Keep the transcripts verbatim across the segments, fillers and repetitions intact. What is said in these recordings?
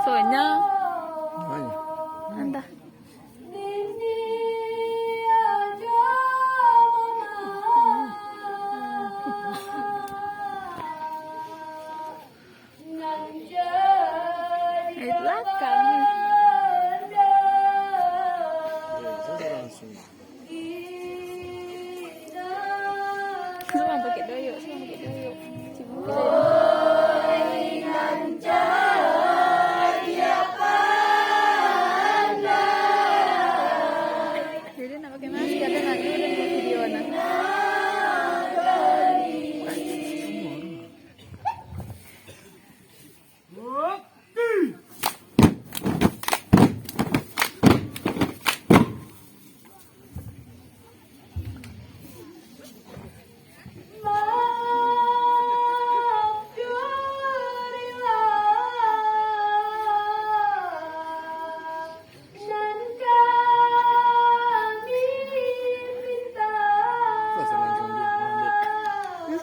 Soalnya, entah. Dari belakang. Semua pakai doyok, semua pakai doyok. Cuma pakai doyok. Jadi nak pakai masker, ada nak dulu dalam video nak.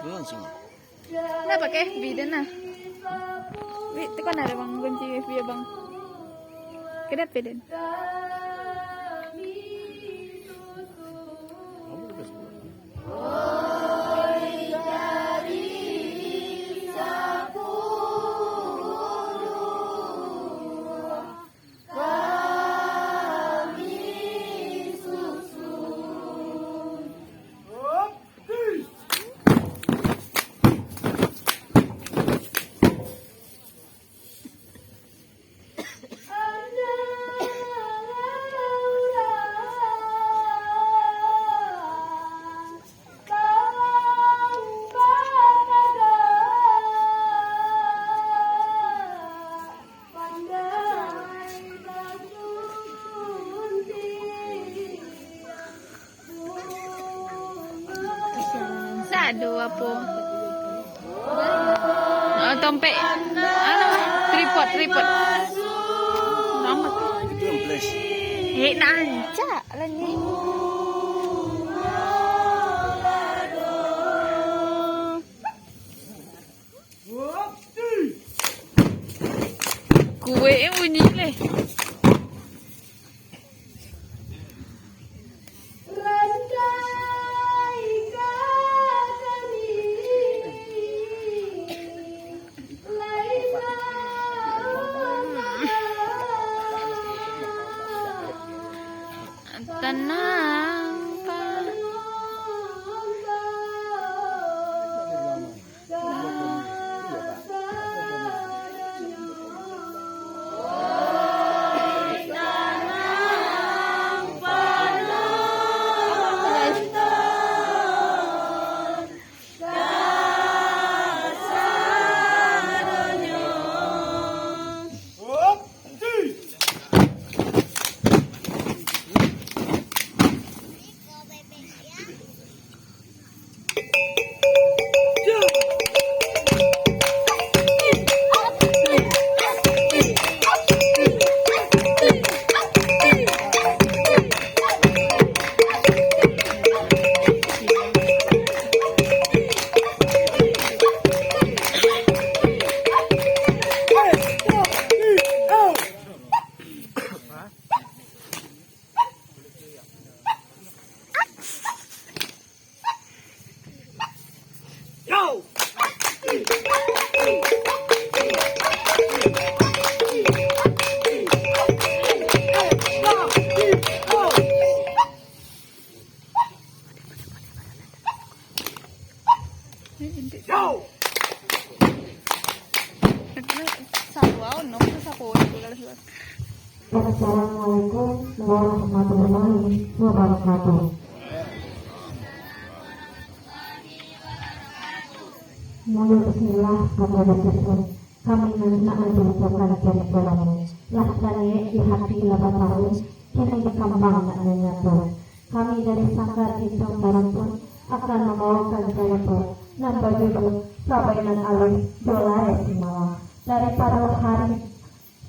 Langsung. Nah, pakai F B den nah. Wih, tekan ada bang kunci F B abang. Kedap ya, Den? Sado apo? Ah, tompek. Anu, tripod, tripod. Nama tu? Itu yang flash. Eh, nancak lagi. Kuek bunyi leh. Tenang, Pak. Assalamualaikum warahmatullahi wabarakatuh. Mulai bismillah, kami bersyukur. Kami nak menceritakan cerita kami. Lah taniaik di hati lah batahun, kini dikambang nak nyo nyato. Kami dari Sanggar Bintang Tarantun akan mambawakan carito nan bajudul Sabainan Aluih jo Lareh Simala. Daripado hari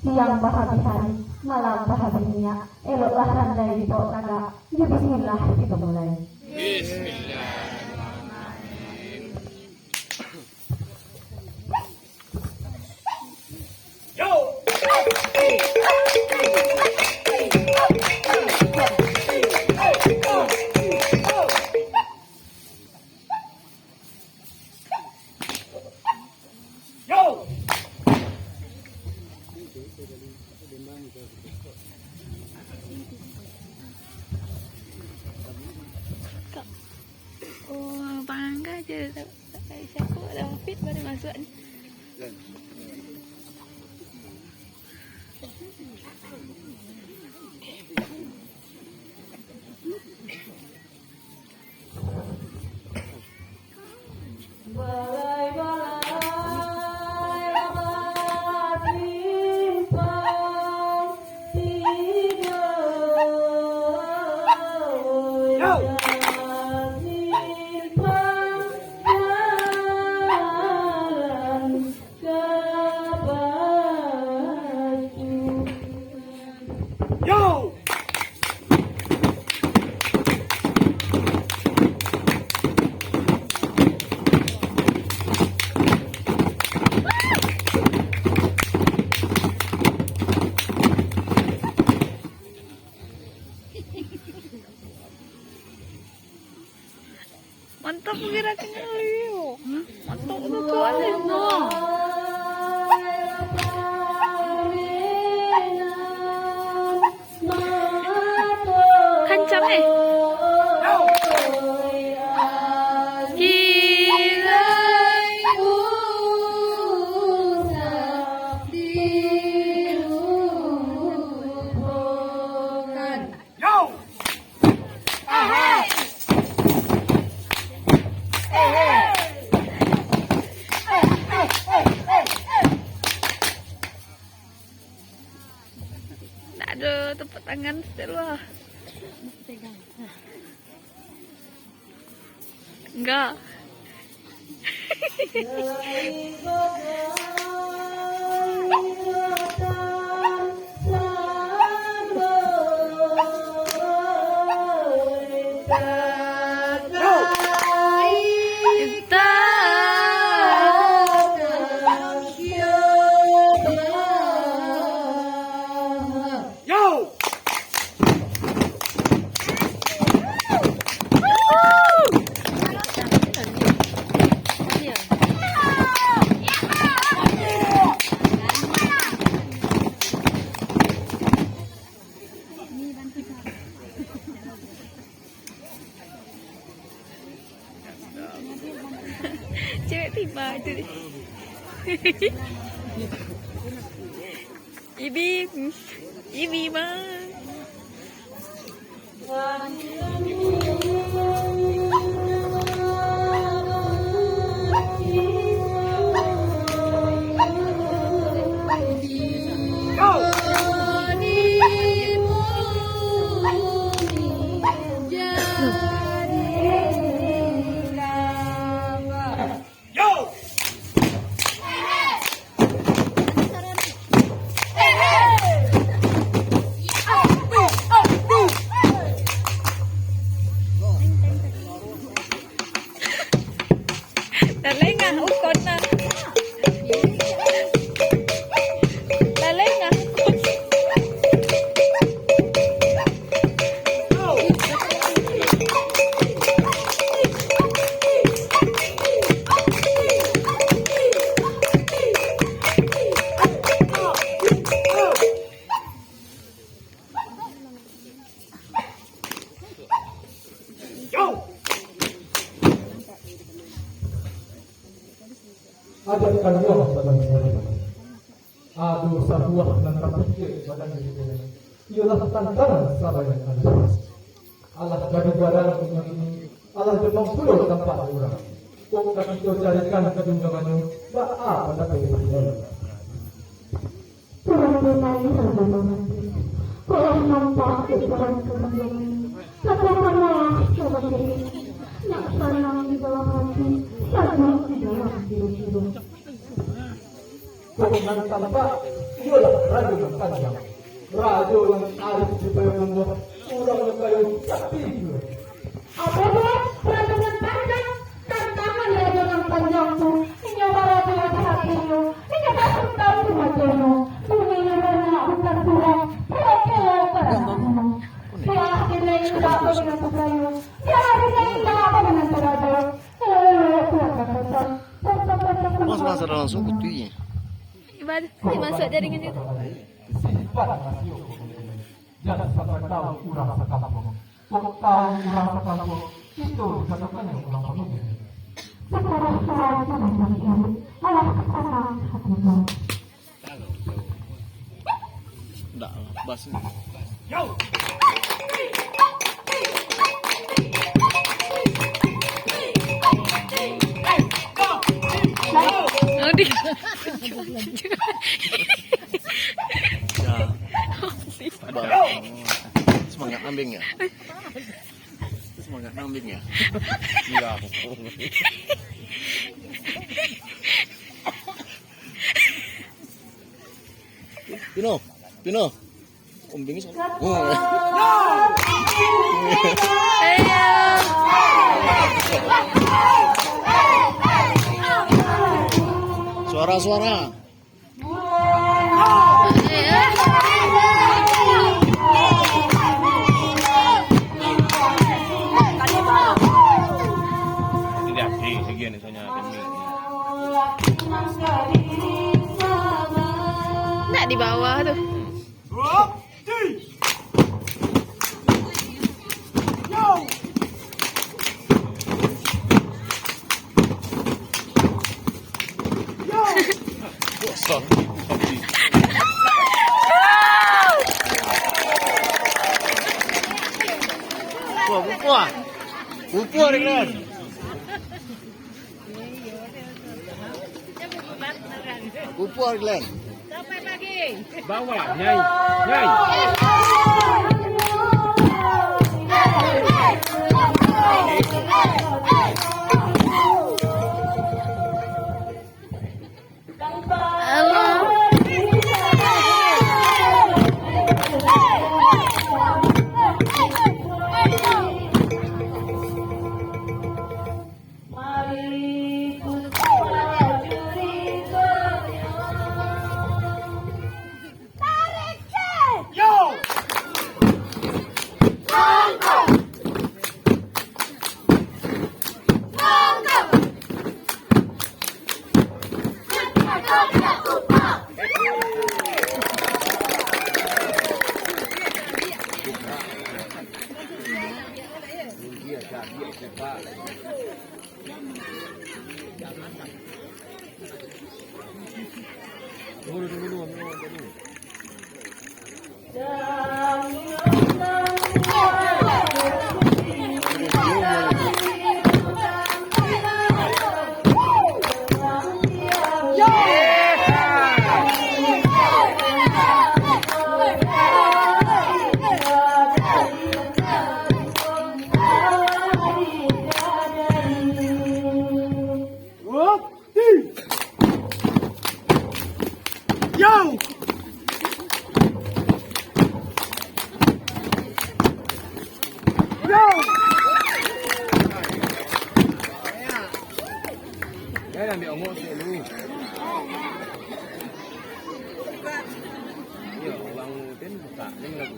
siang bahabih hari, malam bahabih minyak, eloklah randai dibawok tagak. Jo bismillah kito mulai. Bismillahirrahmanirrahim. Yo! Oh, bangga je. Siapa dah fit baru masuk ni. Yo! Mantap gerakan Leo. Mantap tu kuat. Kancang, eh. Gila. Yo! Nak ado tepuk tangan, Stella. Enggak. Yo! Cewek tiba tu. Ibi, Ibi, bang. Yo! Talengah ukon nah. Talengah ukon. Ajakkan Allah badan saudara. Ado sabuah nan tapikia badan diri kalian. Iyolah tantangan sabanyak ado. Alah gaduah badan dunia ini, alah jomang pulo tampak urang. Kok ka kito carikan kadunjuangannyo, baa pandapek kalian? Terlebih malu saudara, kok lah nampak di dalam kebanggaan, katakanlah seperti ini, nak sanang di dalam hati, sajuak di dalam jiwa-jiwa. Kok nan tampak, iyolah rajo nan panjang, rajo nan arif di payuang Allah, urang nan kayo sakti juo. Apo tu, rajo nan panjang? Tantangan rajo nan panjang tu, inyo barajo di hatinyo, inyo basuntam di matonyo, bunyinyo banyak bukan surang, kiro-kiro barang inyo. Biar kini indak bagi nan sukayo, biar kini indak bagi nan sukayo. Elok-elok tu akan datang, datang-datang. Mas, mas, langsung kutu, ya? Ibadah, masuk jaringan itu. Jan nasiok ko. Jan sasalah urang sakampuang. Kok tau urang sakampuang, kito dikatokannyo urang pamilih. Setelah surau itu dibulihi, alah sanang hatinyo. Ndak, bas ni. Oh, di- Ya. Semangat nambing ya. Semangat nambing ya. Iya. Pino, Pino. Kambing sa-, oh. Suara-suara. Ini hati, sekian misalnya, demi. Nak di bawah tu. Pupuah, pupuah. Pupuah, Riklan. Pupuah, Glenn. Bawah, nyai. Nyai. Yo! Yo! Jan ambiak ongok sikit dulu. Yo, urang tu kan buka, kan lagu.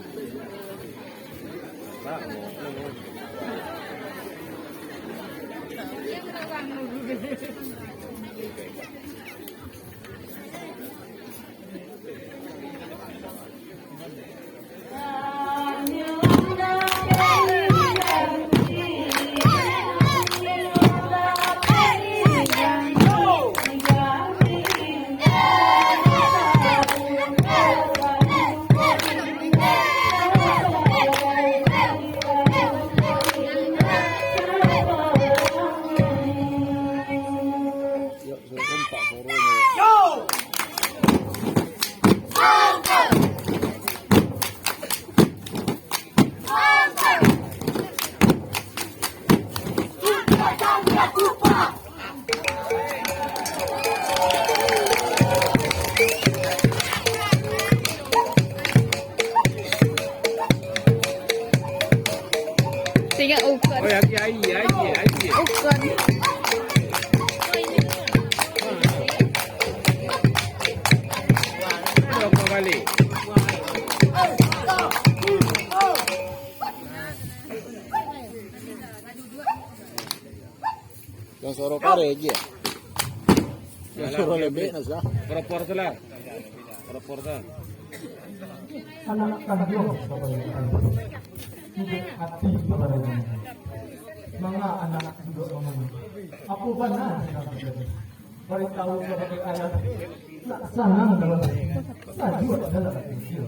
Tengok ukun. Oi, ai, ai, ai, ai. Ukun. Rokok balik. Yang suara kareh je. Yang suara lembek nak sudah. Proporsional. Proporsional. Anak kanduang sabagai anak, iduik ati sabagai anak. Manga anak duduak mangana, apo bana nan tajadi? Bari tahu sabagai ayah, nak sanang dalam hati, sajuak dalam pikia.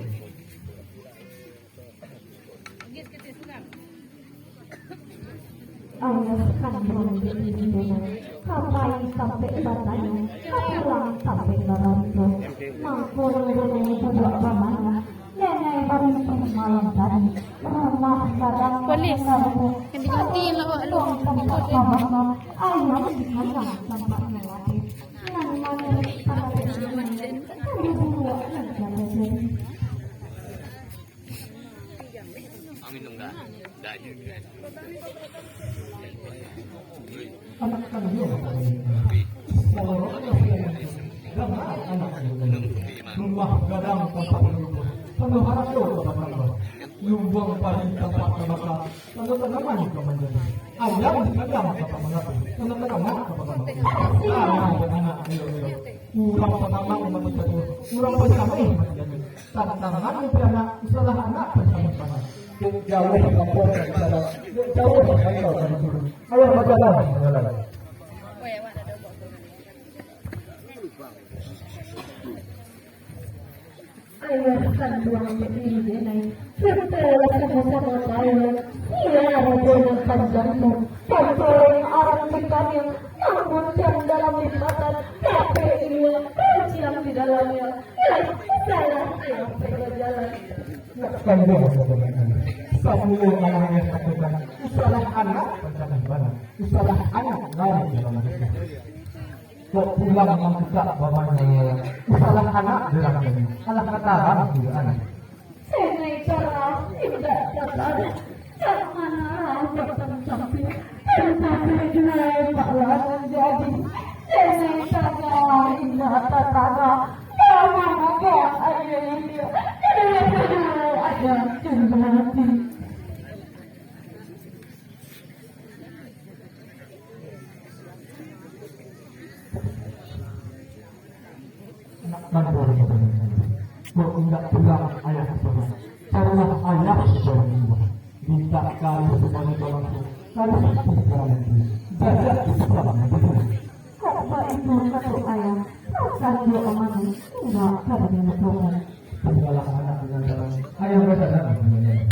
Ayah kanduang di Indonesia, ka pai tampek batanyo, ka pulang tampek baranto. Mangko Indonesia buat bamano, nenek barinting malam tadi, rumah gadang. Polis, yang diganti lah, awak lu. Ayah di kandang tampak melati. Nan mano pada diri, pada buruak nan tiada jadi. Anak kanduang, rumah gadang tampak lubuh, panuah harato ka batambah, lubuang padi tampak tabaka, tando tanaman ka manjadi. Ayam di kandang tampak mangapeh, tando tanaman ka batambah. Anak, anak, ayo, ayo. Urang panamang mati jatuah, urang panamang mati jatuah. Tantangan mimpi anak, usahlah anak panamang panah. Dek jauah kampuang ka di sana, dek jauah bangkau ka di sini. Ayo bajalan, bajalan. Ayah kanduang di Indonesia, setelah sama-sama tahu, sia rajo nan panjang tu, pancoreng arang di kami, mangguncang dalam lipatan, tapi ilua runciang di dalamnya. Lah, salah ayah perlu jalan. Nak kandung sabananyo, samua alah ayah katokan, usahlah anak pancari bana, usahlah anak lari dalam dunia. Kok pulang mangkutak bamanyo, usahlah anak dirangkai, alah katarang dugaan. Senai cara indak dapat, kat mano batang camping, tatapi juo tak lalu jadi. Senai taga indak tataga, ka mano ka ayo indak, ayo aja cendati. Nak kanduang sabananyo, kok indak pulang ayah sabananyo, carilah ayah sabananyo. Mintak kali sabananyo balangkah, kali sabananyo jajak di sabananyo. Kok baitu kato ayah, rasan jo amanah, indak ka dilupokan. Tinggalah anak dengan jalan, ayah bajalan dengan jalan.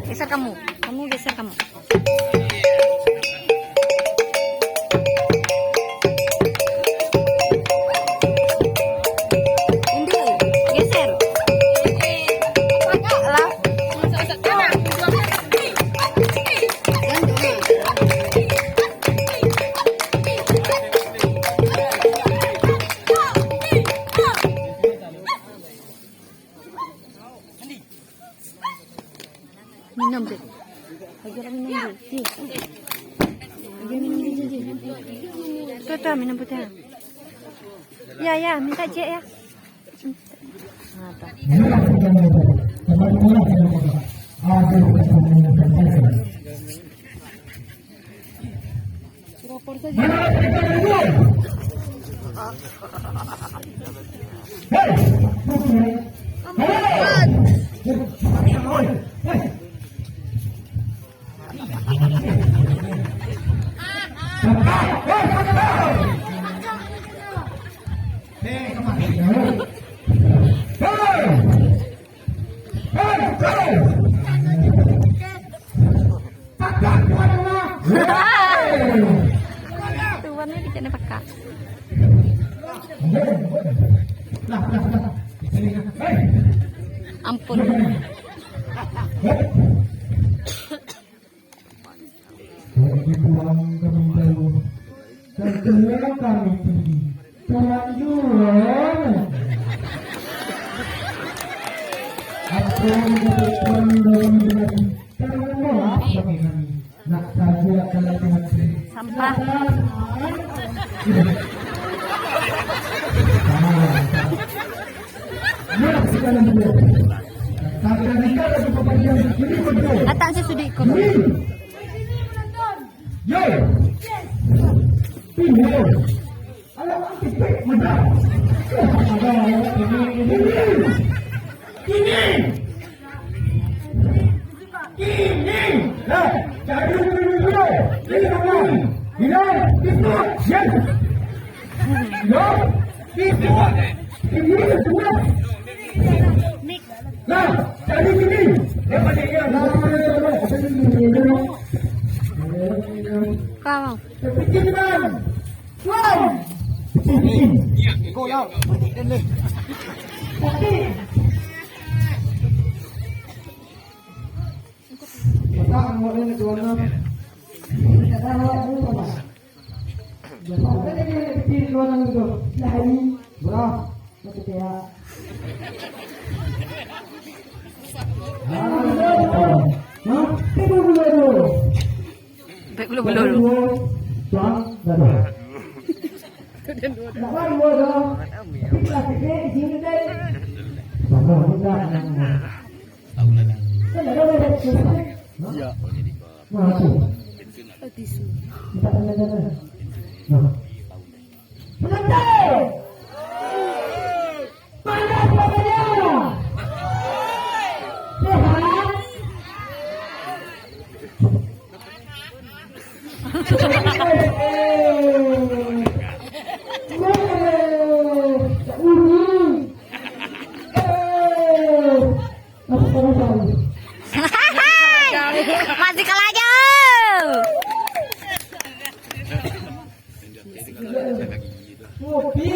Geser kamu, kamu geser kamu. Indi, geser. Agak lah. Minum, Dek. Agiah minum, Dek. Agiah minum, Dek. Tuh, tuh, minum putih. Ya, ya, minta cek, ya. Ha, tuh. Tuan ni kecek ni pekak. Ampun. Jadi pulang kami jauh, dan kami tinggi, pulang juo. Apa yang dapat pulang dalam hati, karena maaf bagi kami. Nak saja kalau dengan sampah. Letak sasudik ko. Yo. Ini. Alah, anti pek muda. Ini. Ini. Ini. Nah, jadi dulu. Ini. Ini. Ini. Yes. Ini. Ini. Nah, jadi gini. Kau. Kau lah. Bapak, mau lihat ke mana? Tidak tahu, apa? Bapak, ada yang lihat ke mana tu? Lari. Berah. Hah? Tiga bulan dulu. Baik, belum, belum, belum. Tuan, dah, dah. Nak baru dua dah. Tapi plastiknya di sini, deh. Sama, minta. Tahu lah, dah. Kan ada orang yang... Iya. Nah, tu. Tisu. Minta tanda-tanda. Nah. Penonton! Mana suaranya? Sehat? Masih kalah jauh. Kopi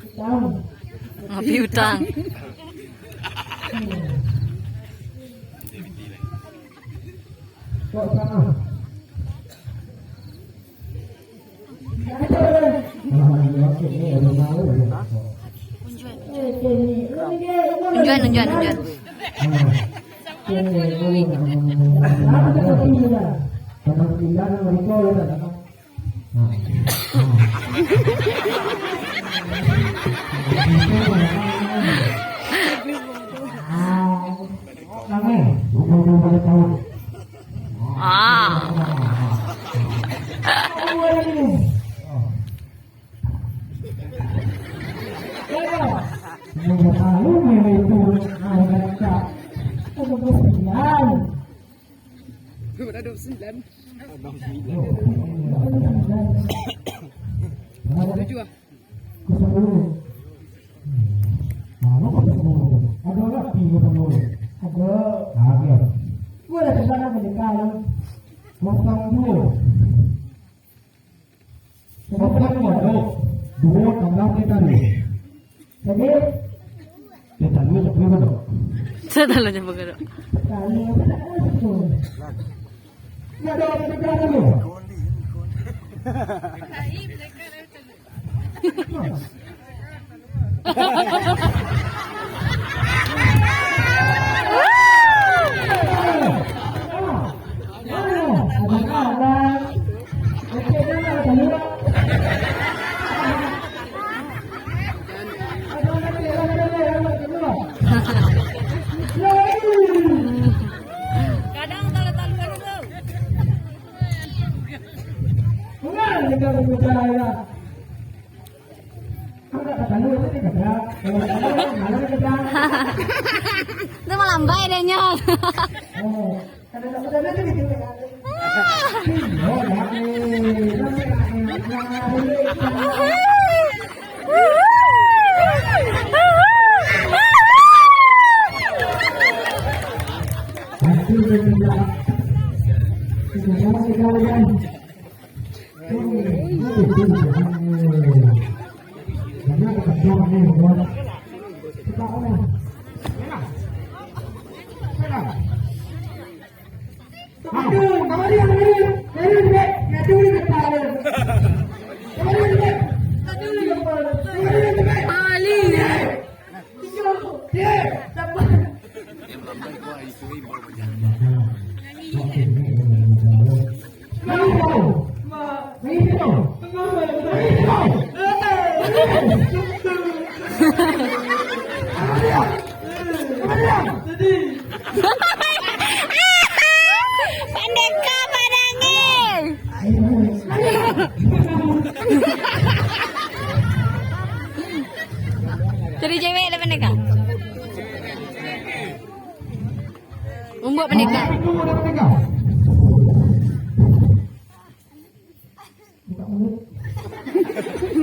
hitam. Ngapi utang. Unjuan, unjuan, unjuan. Ah. Tujuah. Ado lagi ko parlu? Ado. Ado. Buliah di sana ka nikah. Kosong duo. Kosong duo. Duo tambah teh tadi. Jadi, teh tadi tapi ado. Teh tadi tapi ado. Tadi apa? Ado apa? Kadang talu-talu tu. Bukan, kita berbicara ya. Kalau tak talu, itu dia kata. Kalau tak talu, malah dia kata. Itu malambai dia nyo. Oh, kalau tak talu, itu dia kata. Iya, ya. Pandeka padang e. Cari cewek lah pandeka. Umbuak pandeka.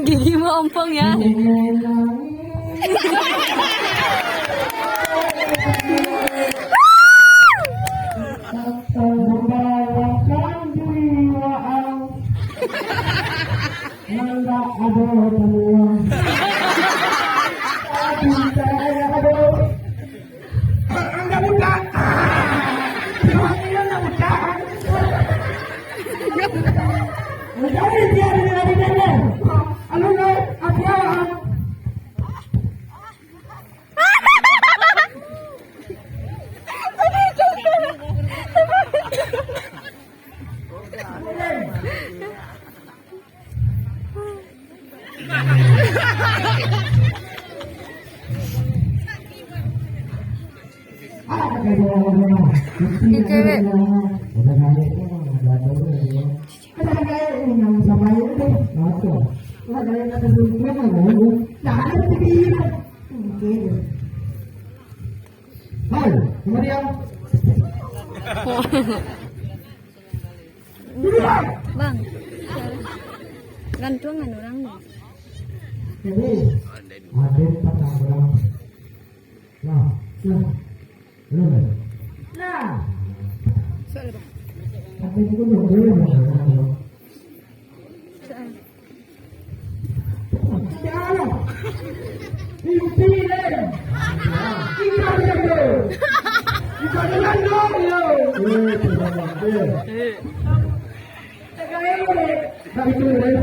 Gigi maompong ya. Angga budak. Angga budak. Mencari dia di dalam diri. Alun, alun, apian. Ini cewek. Hai, kemarian. Bang, gantungan orang ni. Jadi, ada patang orang. Nah, nah. Belum, eh? Nah. Soal apa? Ada juga belum, belum, belum, belum. Soal. Jalan. Pimpinan. Ikan jando. Ikan jando, yo. Eh, terima kasih. Tagayo, tak itu, eh.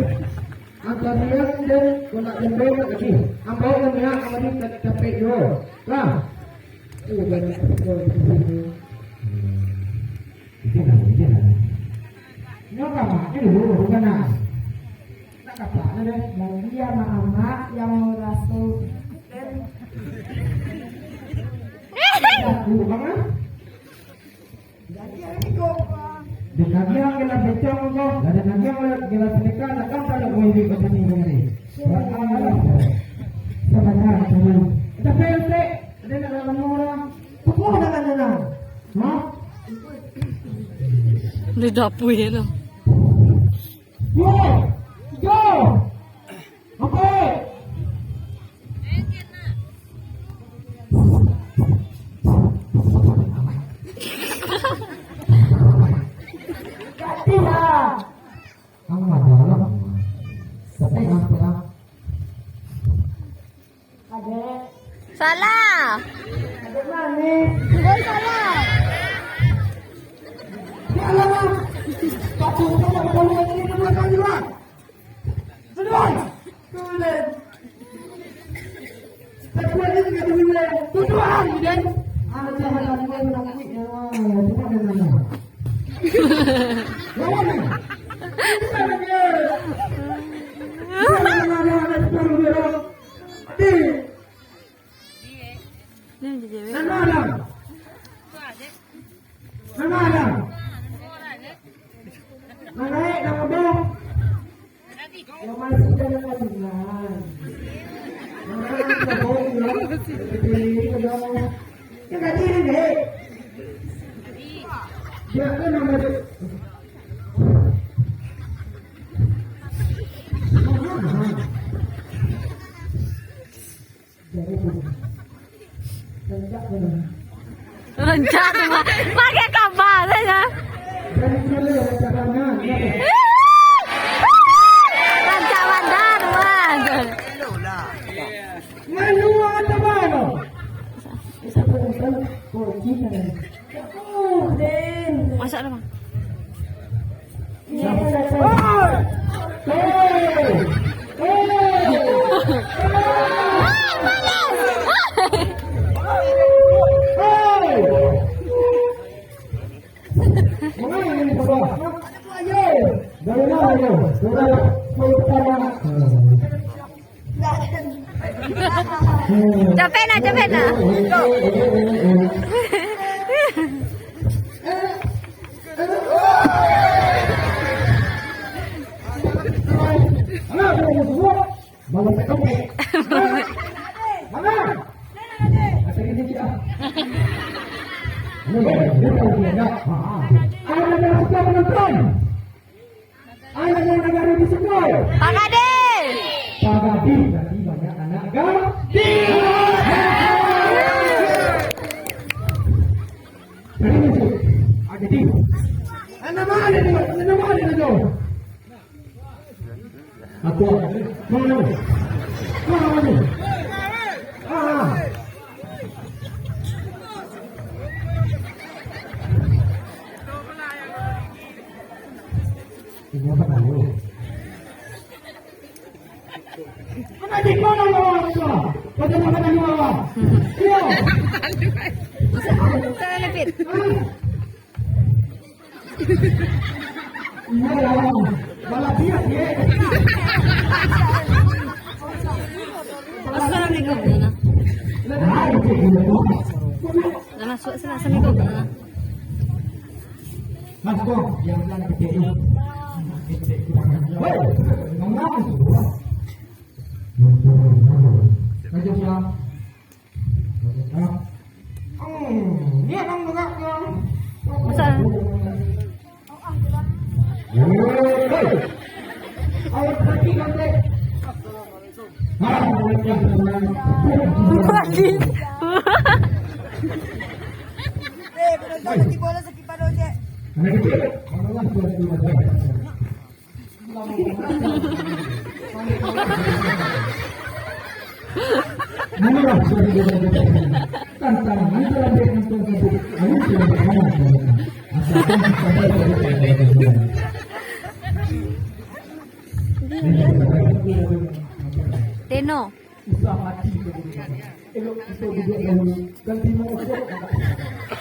Angkarian dan konak jando nak lagi. Ambau nak minyak, kamari tak capek yo. Lah. Eh, banyak. Itu dah, itu dah. Nyo kamak ni dulu, bukan nah. Nak kapak ni deh. Bagi amak-amak yang mau raso. Dah, dulu, Bang, ah. Jadi, hari ni kau, Bang. Dia lagi yang kena becong kau. Dah ada lagi yang kena sedekah, nak kau tak nak kau hidup macam ni, kau ni. Buat amal lah. Sama-sama, sama. Tapi, Ustaz, ada nak dalam orang. Pukul tangan orang. Hah? Di dapur je tu. Yo! Yo! Apa? Ganti lah. Ang ada lah. Tapi ang pernah Adek. Salah. Adek manis. Adek salah. Ya Allah. Satu, dua, tiga, empat, lima, enam, tujuh, delapan. Tujuh. Tujuh. Satu lagi tiga, tujuh. Tujuh, ah, kemudian. Ada cahaya dua, enam, tujuh, ya Allah. Cuma dengan Lawan ni. Nama Adam? Nama Adam? Nama Adam? Yang masih dalam kandungan. Yang tadi ni, dek. Dia kan nama dia. Jadi, Rancak tu, Bang. Pakai kaba saja. Rancak bandar, Bang. Masak dah, Bang. Capek nak, capek nak. Anak yang suka menonton. Anak yang nagari di Sukoi. Pagadi. Pagadi, berarti banyak anak gadih. Jadi, ah, jadi. Anak mana dia? Anak mana dia tu? Aku. Mana? Mana, mana? Ah. Ini apa tahu? Mana di mana orang tu? Macam mana di bawah? Iya. Salah, Pit. Iya, ya. Malah dia, dia. Assalamualaikum. Nah, itu dia. Dah masuk, assalamualaikum. Mas, kau yang bilang kecil tu. Woi, ngomong tu. Kerja siang. Hmm, ni abang buka ke? Masa? Ayo, pergi, nanti. Bukan di. Eh, penonton, nanti bola sakit paruh, cek. Anak kecil. Anak kecil. Anak kecil. Ayolah, sudah kita, kita, kita. Tantangan terlebih untuk satu. Ayo, kita bersama, kita bersama. Asalkan kita sabar, kita bersama. Deno. Susah mati kita. Elok kita duduk dahulu. Ganti nomor.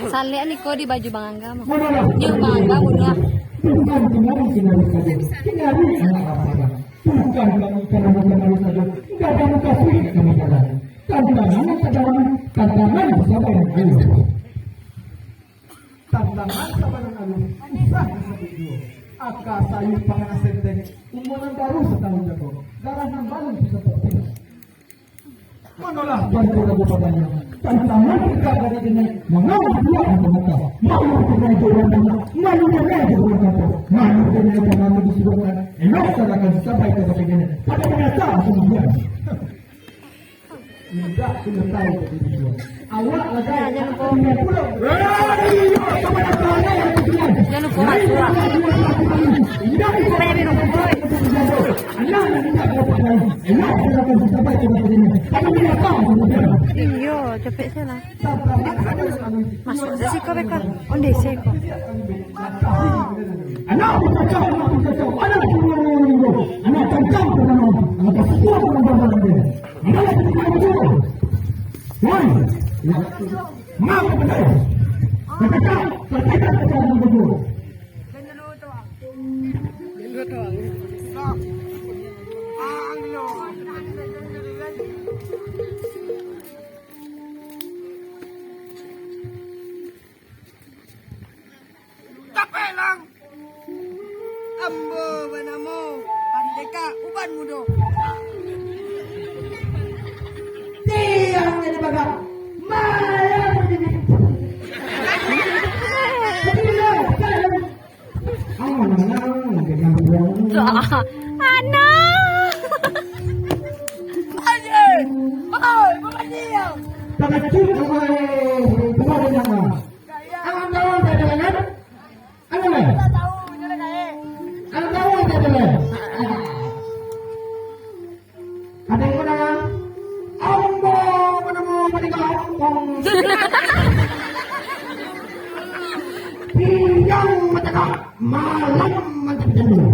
Salek ni ko di baju Bang Angga mah. Nyo Bang Angga bunuah. Bukan kemari kemari saja. Kemari anak laparan. Bukan kami kemari kemari saja. Tidak ada muka sulit kami jalan. Tantangan yang pertama, tantangan sabar dan ayo. Tantangan sabar dan ayo, usah disebut juo. Aka sayua pangana senteng, umua nan baru satahun jago, darah nan balun bisa terpinang. Manolah bantu ragu padanya. Tantangan kita dari dini, mangawal dia di mata. Malu denai jo urang banyak, malu denai jo urang kampung, malu denai jo malu disuruahkan. Elok sadangkan sabar kabake dini. Pada mangasa kemudian. Indak kena tahu jadi tujuan. Awak lagai. Nah, jangan lupa. Akan dia pulang. Hei, apa nak tahu yang tujuan? Jangan lupa, Mas. Indak lupa. Banyak minum. Anak yang tidak dapat lain. Enak, silakan dicapai kepada dirinya. Tapi dia tahu kemudian. Iyo, capek salah. Masuk sajo siko beko. Onde siko. Anak bercacau, anak bercacau. Anak turun, anak turun. Anak tantang pertama. Anak bersumpah pertama. Anak bersumpah. Woi. Maaf kepada. Katakan, katakan kepada guru. Capek, Lang! Ambo banamo Pandeka Uban Mudo. Siang jadi bagak, malam jadi. Anak. Aje. Oi, bukan dia. Tangan cukup, oi. Bukan dia. Tangan tangan, tangan tangan. Anu, eh? Anu, eh? Ado yang mana? Ambo banamo Pandeka Ompong. Siang mancakak, malam mancakak jando.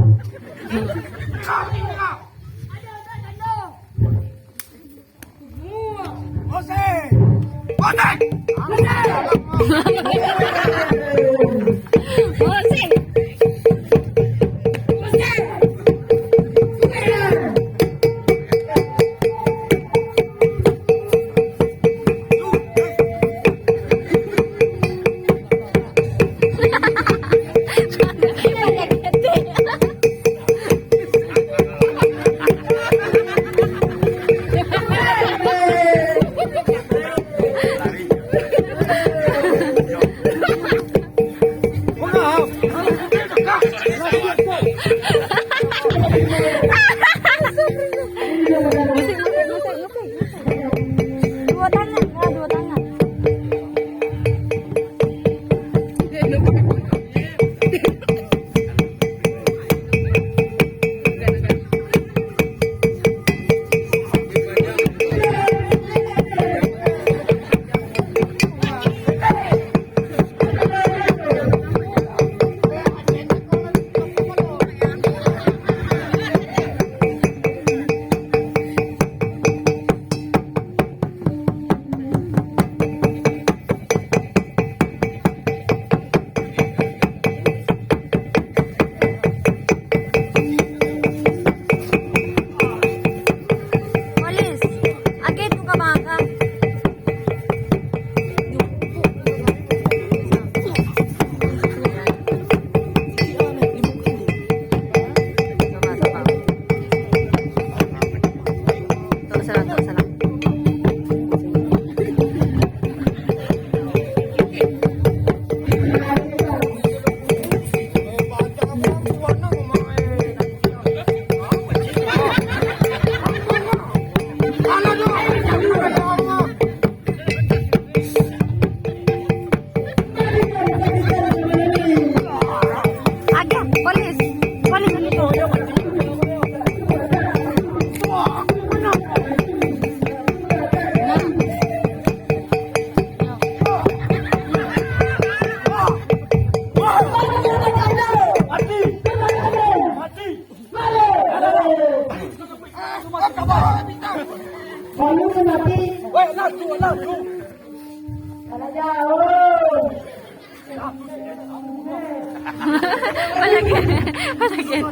Kamu tu mati. Weh, laju, laju. Kalau jauh. Banyak gini, banyak gini.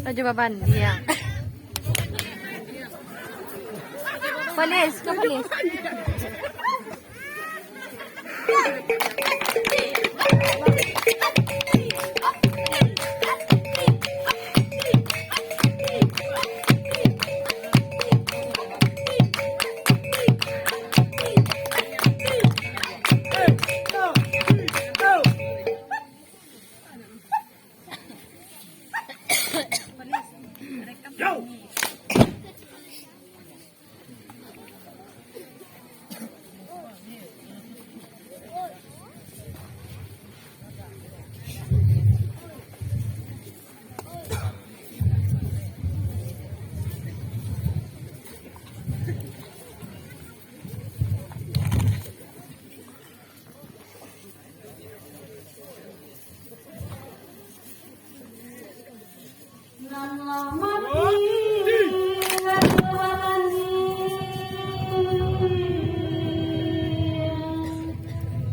Baju baban, iya. Polis, ke polis. Nan lah mati,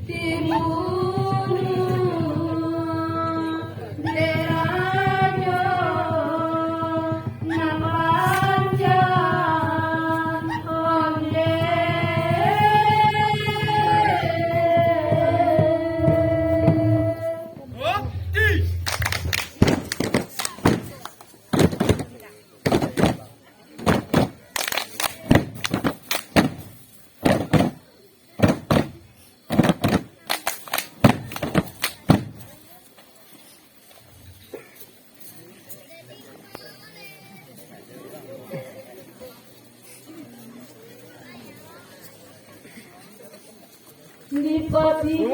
dibunuh dek rajo nan pancang ondeh. Di pati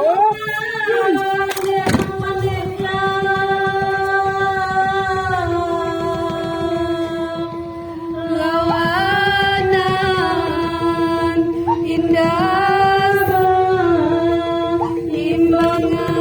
lawanan indah imbangan.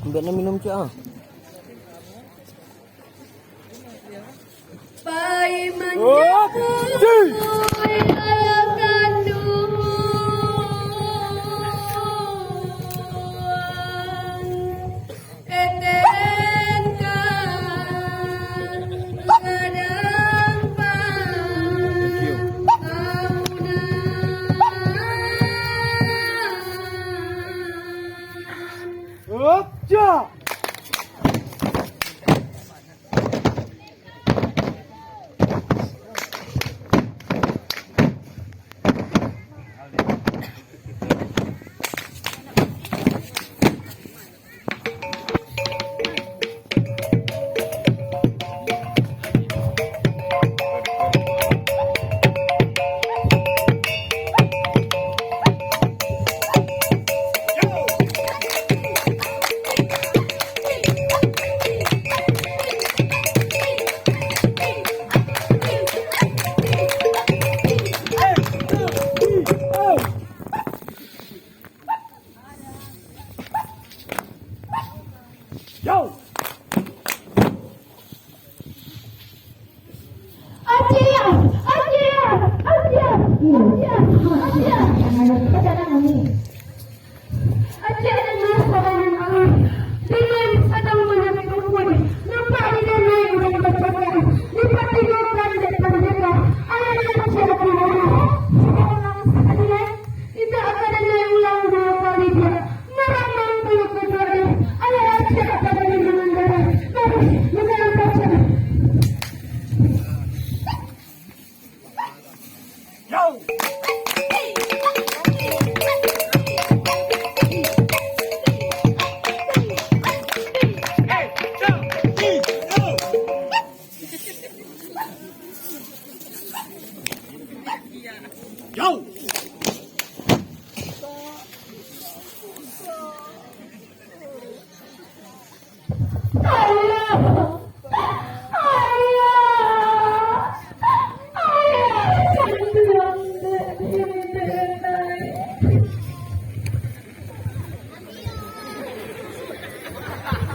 Ambiak nan minum, Cak, ah. Pai manjamui ayah kanduang, eten ka ladang pambangunan.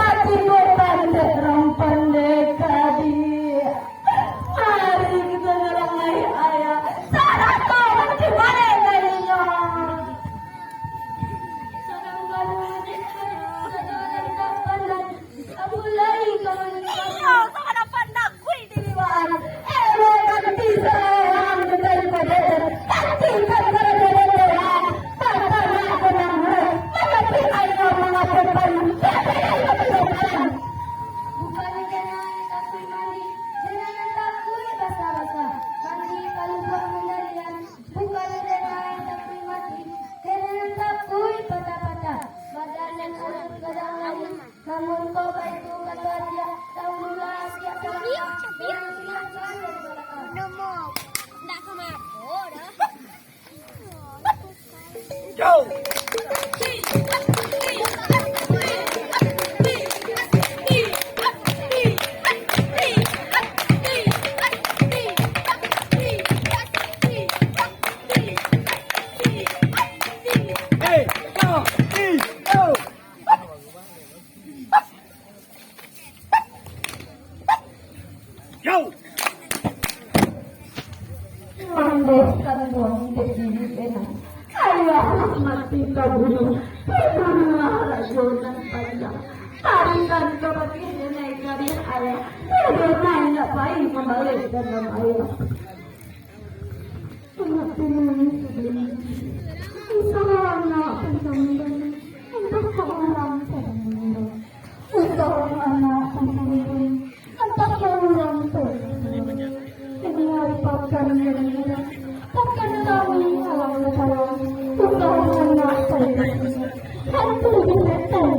Pati ko pandai, rang pandai kadi. Mari kito nyolang lai, Ayah. Sarato mati baliak kainyo. Sadang baru mati, sadang tak pandai. Apo lai ka maninggakan? Iyo, sama dapat nakui diri baan. Elok ganti sarawang dengan kodok. Gantikan karajo dewa. Batanak benang murah. Manapi ayo mangapokan. Siapa yang berpedoman? Bukan jangan takui mandi, jangan takui basah-basah. Mandi kaluar mandalian. Bukan jangan takui mati, jangan takui patah-patah. Badan nan anak gadang lain. Namun kau baitu kato adiak, tahu mula siap salah. Jangan siap salah dari balakang. Ndak sama aku dah. Yo! Hey, yo, hey, yo. Yo. Pandai kanduang dek diri denai. Ayah mati ka bunuh, pambunuah rajo nan panjang. Tarikan ka bakeh denai kariah ayah, denai nak pai mambaleh dendam ayah. Anak denai sadonyo, usaho anak panjang-panjang, entah ka urang sadonyo. Usaho anak panjang-panjang, Antak ka urang tu. Kini hari pakan yang murah, pakan kami alam kepala. Usaho anak saya. Hantu binatang.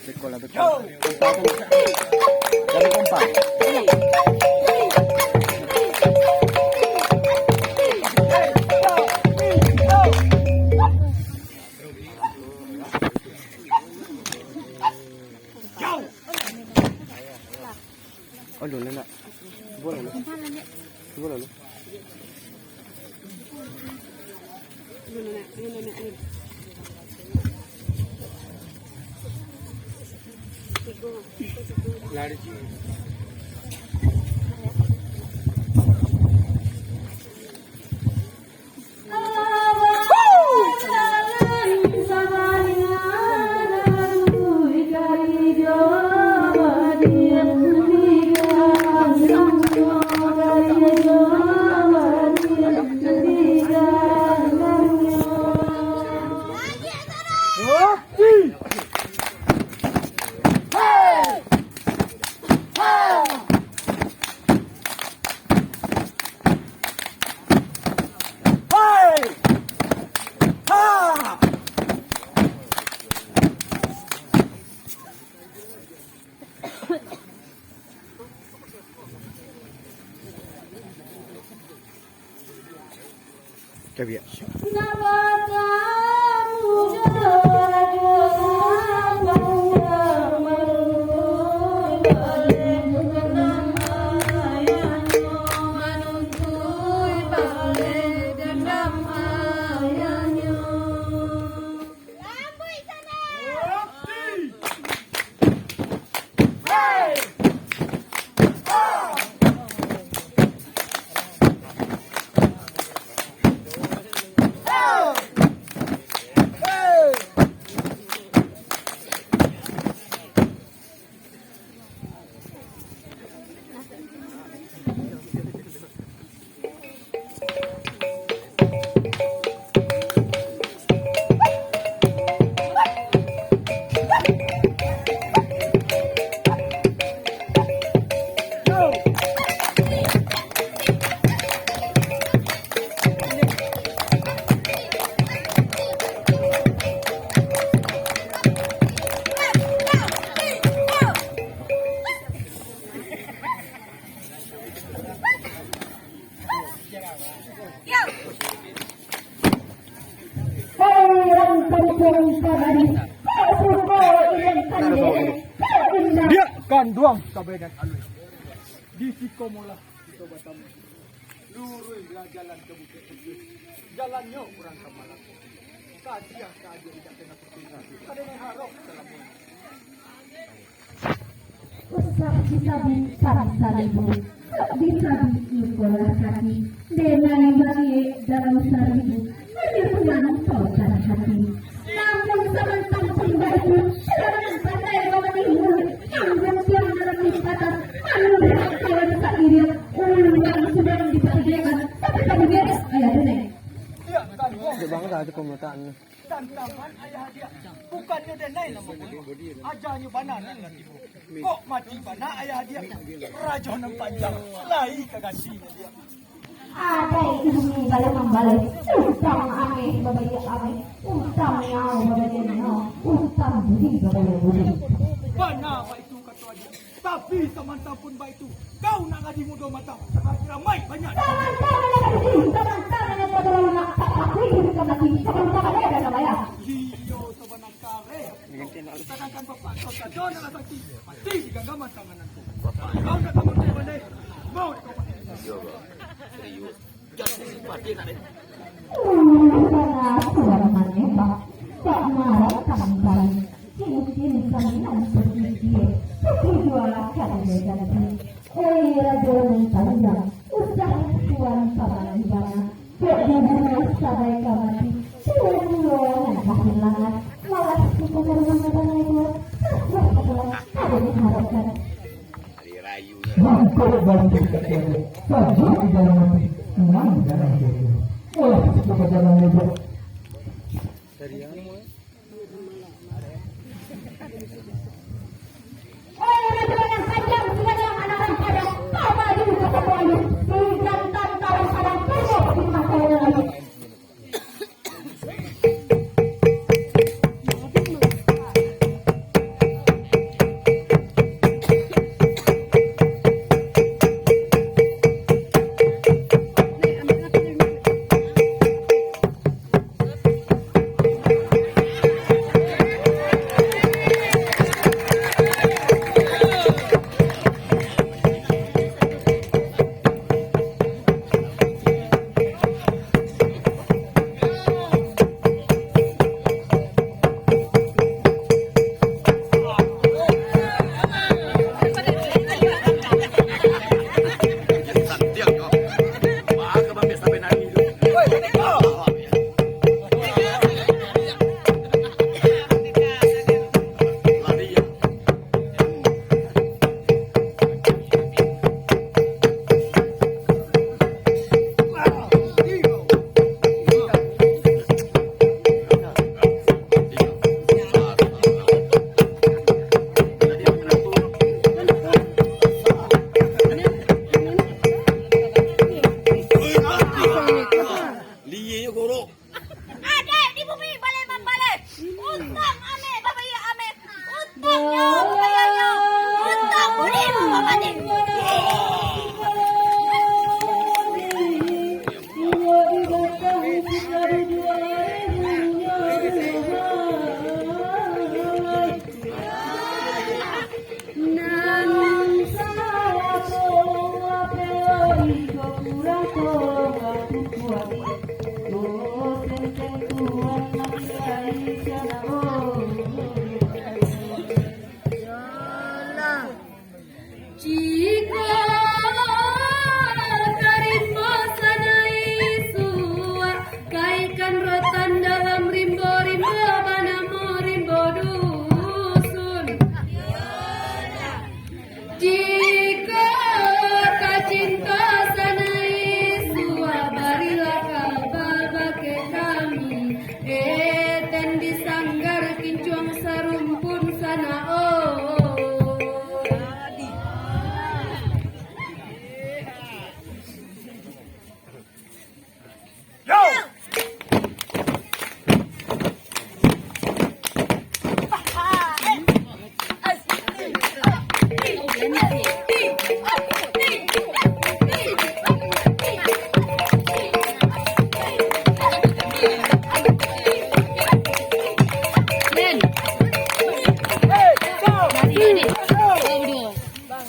Sekolah betul. Kompak tu. Jadi kompak. Aduh, nak. Cuba lah, nak. Cuba lah, nak. Cabiak. Diak kanduang kabaikan alun. Di siko molah kito batamu. Luruihlah jalan ka Bukik Putih. Jalannyo urang ka Malako. Kasiah ka ajo indak kena putuih. Ka denai harok salamonyo. Usap disabi tali salibu, usap disabi lukolah kaki, denai baliak dalam saribu, hanya pulang tocan hati. Namun samantang pun baitu, sudah nan pandai mamanihu, namun tiang dalam lipatan, manuruik kawan sairiang, urang sudah dipatigakan, tapi kamu ayah denai. Cek bangsa tu pemetaannya. Tantangan ayah adiak. Bukannyo denai lah mambunuah. Ajanyo bana nan lah tibo. Kok mati bana ayah adiak. Rajo nan panjang. Lai ka gantinyo diak. Adai ilmu baleh mambaleh. Utang ameh babaliak ameh. Utang nyao babaliak nyao. Utang budi babaliak budi. Bana baitu kato adiak. Tapi samantang pun baitu, kau nak lagi mudo matang, sakali ramai banyak. Samantang nan lagi, samantang nan lagi, kalau nak tak takui diri kau mati, samantang ada dah nak bayar. Iyo, sabana kareh. Sadangkan bapak kau sajo nak sakit, mati di ganggaman tangan aku. Kau nak kamu pandai, mau kau pandai. Iyo, Bang. Serius. Ulah bana Tuan manembak, tak marah kami. Cincin kami nan tasisih, tapi jualah ka diganti. Oi Rajo nan Panjang, usah Tuan pamanah bana. Kok dibunuah sabai ka mati, Tuan juo nan kahilangan. Malah kita dari mana-mana itu, tak ada diharapkan. Mangko bangkik ka tiada, sajuak di dalam ati, tenang di dalam doso. Walah, sudah bajalan mojok.